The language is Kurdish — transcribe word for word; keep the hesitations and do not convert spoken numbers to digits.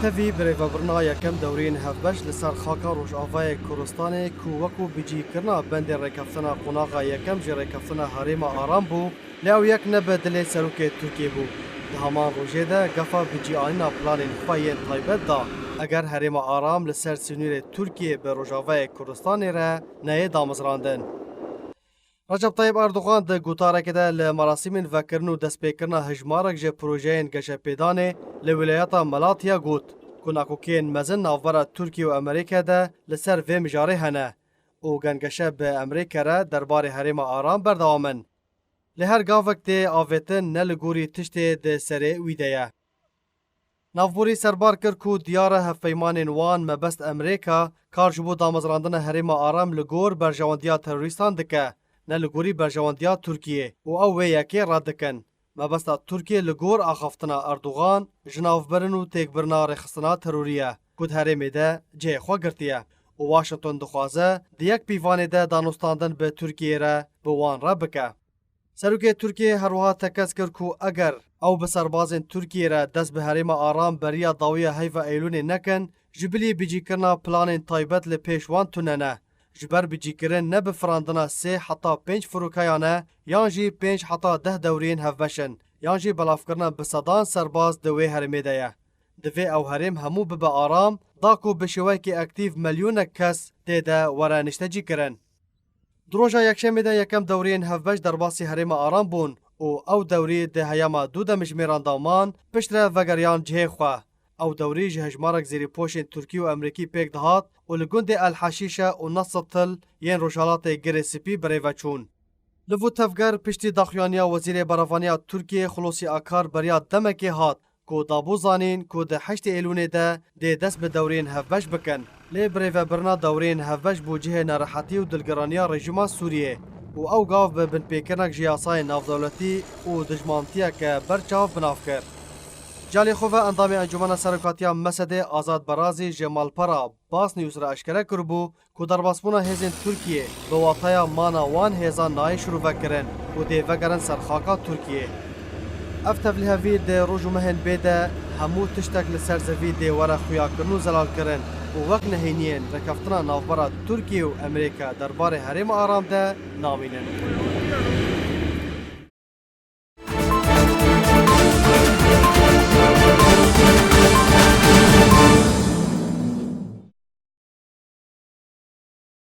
Tevî birêvebirina yekem dewriyên hevbeş li ser xaka Rojavayê Kurdistanê ku wekû bicîkirina bendê rêkeftina qonaxa yekem jî rêkeftina herêma Aram bû, lê ew yek ne bi dilê serokê Tirkiyê bû. Di heman rojê de gefa bicîanîna planên xwe yên taybet da, eger herêma Aram li ser sînorê Tirkiyê bi Rojavayê Kurdistanê re neyê damezrandin. Recep Tayyip Erdogan di gotarekê de li merasîmên vekirin û destpêkirina hejmarek ji projeyên geşepêdanê li wîlayeta Malatya got ku nakokiyên mezin navbera Tirkiye û Amerîka de li ser vê mijarê hene û gengeşe bi Amerîka re derbarê herêma Aram berdewam in. Lê her gavek tê avêtin ne li gorî tiştê di serê wî de ye. Navborî serbar kir ku diyar e hevpeymanên wan mebest Amerîka kar ji bo damezrandina herêma Aram li gor berjewendiya terorîstan dike, ne li gorî berjewendiya Tirkiyê û ew wê yekê red dikin. Mebesta Tirkiyê li gor axaftina Erdogan ji navbirin û têkbirina rêxistina terorî ye ku di herêmê de cihê xwe girtiye û Washington dixwaze di yek pîvanê de danûstandin bi Tirkiyê re bi wan re bike. Serokê Tirkiyê her wiha tekez kir ku eger ew bi serbazên Tirkiyê re dest bi herêma Aram beriya dawiya heyva Eylûnê nekin, ji bilî bicîkirina planên taybet li pêş wan tune ne. Ji ber bicîkirin ne bi firandina sê heta pênc firokeyan e, yan jî pênc heta deh dewriyên hevbeş in, yan jî belavkirina bi sedan serbaz di wê herêmê de ye. Divê ew herêm hemû bibe aram, da ku bi şêweyekî aktîf milyûnek kes tê de were niştecîkirin. Di roja Yekşemê de yekem dewriyên hevbeş derbasî herêma Aram bûn û ew dewrî di heyama du demjimêran de man, piştre vegeriyan cihê xwe. Ew dewrî ji hejmarek zêrîpoşên Tirkî û Amerîkî pêk dihat û li gundê El Heşîşe û Nasretil yên Rojhelatê Girê Spî birêve çûn. Li vû tevger piştî daxuyaniya Wezîrê Berevaniya Tirkiyê Xulosî Akar beriya demekê hat ku dabû zanîn ku di heştê Êlûnê de dê dest bi dewriyên hevbeş bikin. Lê birêvebirina dewriyên hevbeş bû cihê nerehetî û dilgiraniya rejîma Sûriyê û ew gav bi binpêkirinek ji yasayên navdewletî û dijmantiyeke berçav bi nav kir. Ji alî xwe ve endamê Encûmena Serokatiya Mesedê Azad Berazî ji Malpera Bas News re eşkere kiribû ku derbasbûna hêzên Tirkiyê bi wataya mana wan hêzan nayê şirovekirin û dê vegerin ser xaka Tirkiyê. Ev tevlihevî di roj û mehên bê de hemû tiştek li ser zevî dê were xuyakirin û zelalkirin û wek nehêniyên rêkeftina navbera Tirkiye û Amerîka derbarê herêma Aram de namînin.